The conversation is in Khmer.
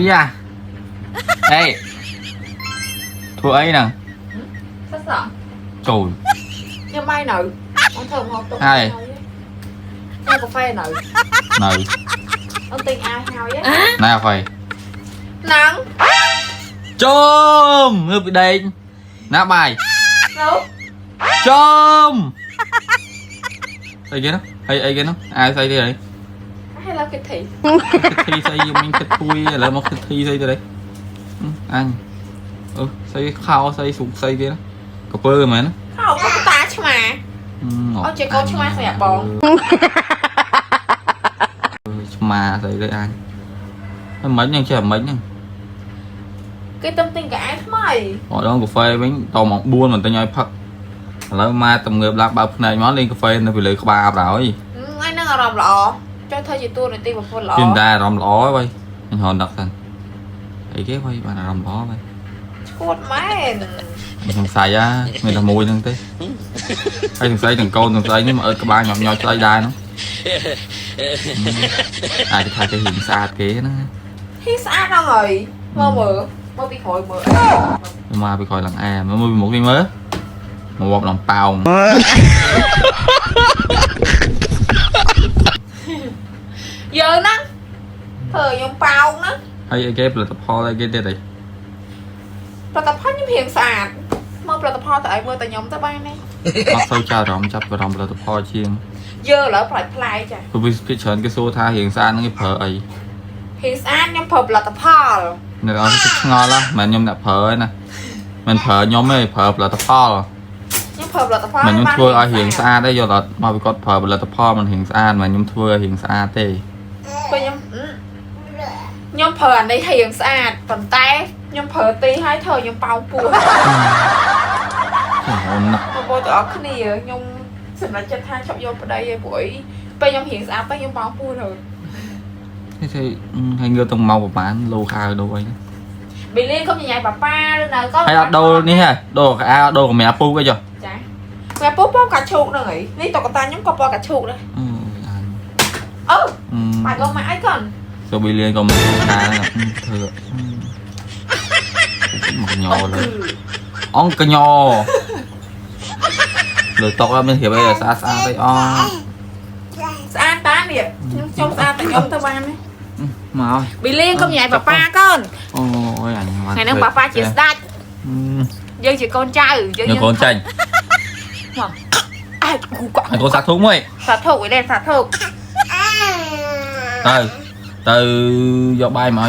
យ៉ាអេធ្វើអីហ្នឹង សស ចូល ញ៉ាំបាយនៅអូនធ្វើម្ហូបទុក ហើយ ញ៉ាំកាហ្វេនៅ នៅ អូនទិញអាវហើយ ណែអី ហ្នឹង ចូលងើបពីដេកណាបាយ នៅ ចូលស្អីគេនោះហើយអីគេនោះអាវស្អីទៀតហើយ Hello Kitty គិតធីស្អីយកមិញគិតធួយឥឡូវមកគិតធីស្អីទៅđấy អញអឺស្អីខោស្អីស្រុកស្អីគេណាកពើមែន ខោកូនតាឆ្មា អូជាកូនឆ្មាសម្រាប់បង ឆ្មាស្អីទៅអញហើយមិនហ្នឹងចេះមិនហ្នឹង គេទំទិញកៅអៅថ្មី អត់ដងកាហ្វេវិញតម៉ោង4មិនទិញឲ្យផឹកឥឡូវម៉ែទំងើបឡើងបើកភ្នែកមកលេងកាហ្វេនៅពីលើក្បាលប្រហើយ ថ្ងៃហ្នឹងអារម្មណ៍ល្អចុះធ្វើជាតួនាទីប្រពន្ធល្អ ពីមិនដែរអារម្មណ៍ល្អហើយបើអញរនដឹកសិនអីគេបើបានអារម្មណ៍ល្អបើ ឈួតមែន មិនសង្ស័យអាមានតែមួយហ្នឹងទេហើយសង្ស័យទាំងកូនសង្ស័យនេះមកអើតក្បាលញាប់ញយស្អីដែរហ្នឹងអាចថាគេហ៊ានស្អាតគេណា ហ៊ីស្អាតហ្នឹងហើយមើលមើលមើលពីក្រោយមើល មកពីក្រោយឡើងអែមើលពីមុខនេះមើលមកវប់ឡើងប៉ោង យើងហ្នឹងធ្វើឲ្យខ្ញុំប៉ោងហ្នឹង ហើយអីគេផលិតផលអីគេទៀតអី ផលិតផលខ្ញុំរៀងស្អាតមើលផលិតផលទៅឲ្យមើលតែខ្ញុំទៅបានទេ អត់សូវចាប់អារម្មណ៍ចាប់អារម្មណ៍ផលិតផលជាង យើងឥឡូវផ្លាច់ផ្លែចា ព្រោះវាភាគច្រើនគេសួរថារៀងស្អាតហ្នឹងគេប្រើអី ហ៊ីស្អាតខ្ញុំប្រើផលិតផល អ្នកអត់គិតឆ្ងល់ហ៎មិនខ្ញុំអ្នកប្រើឯណាមិនប្រើខ្ញុំទេប្រើផលិតផល ខ្ញុំប្រើផលិតផល មិនខ្ញុំធ្វើឲ្យរៀងស្អាតទេយល់អត់មកពីគាត់ប្រើផលិតផលមិនរៀងស្អាតមិនខ្ញុំធ្វើឲ្យរៀងស្អាតទេ ពេលខ្ញុំខ្ញុំប្រើអានេះរៀងស្អាតប៉ុន្តែខ្ញុំប្រើទីឲ្យធ្វើខ្ញុំប៉ោងពោះ អូនណាស់ បងប្អូនទាំងអស់គ្នាខ្ញុំសម្រេចចិត្តថាឈប់យកប្តីឯងព្រោះអីពេលខ្ញុំរៀងស្អាតទៅខ្ញុំប៉ោងពោះទៅ នេះទេហើយងើបទៅមកប្រហែលលោខៅដូរអី ប៊ីលីនកុំញញ៉ៃប៉ាប៉ាឬនៅក៏ ហើយអត់ដូរនេះហ៎ដូរកៅអៅដូរកម្រាលពូកអីចុះ ចាកម្រាលពូកពណ៌កាឈូកហ្នឹងអីនេះតុក្កតាខ្ញុំក៏ពណ៌កាឈូកដែរ អឺអញ អឺម៉ាក់ក៏ម៉ាក់អីកូន សូប៊ីលៀនក៏មិនខាធ្វើមកញោលើអង្គញោលើតុកអត់មានរៀបអីស្អាតស្អាតអីអ ស្អាតតានេះខ្ញុំខ្ញុំស្អាតតែខ្ញុំទៅបានទេ មក ប៊ីលីនកុំញ៉ៃប៉ាប៉ាកូន អូយអញ ថ្ងៃហ្នឹងប៉ាប៉ាជាស្ដេចយើងជាកូនចៅយើង យកកូនចាញ់ មកអើគូកក់ ឲ្យកូនសាក់ធុងមួយ សាធុកឯនេះសាធុក ទៅទៅយកបាយមក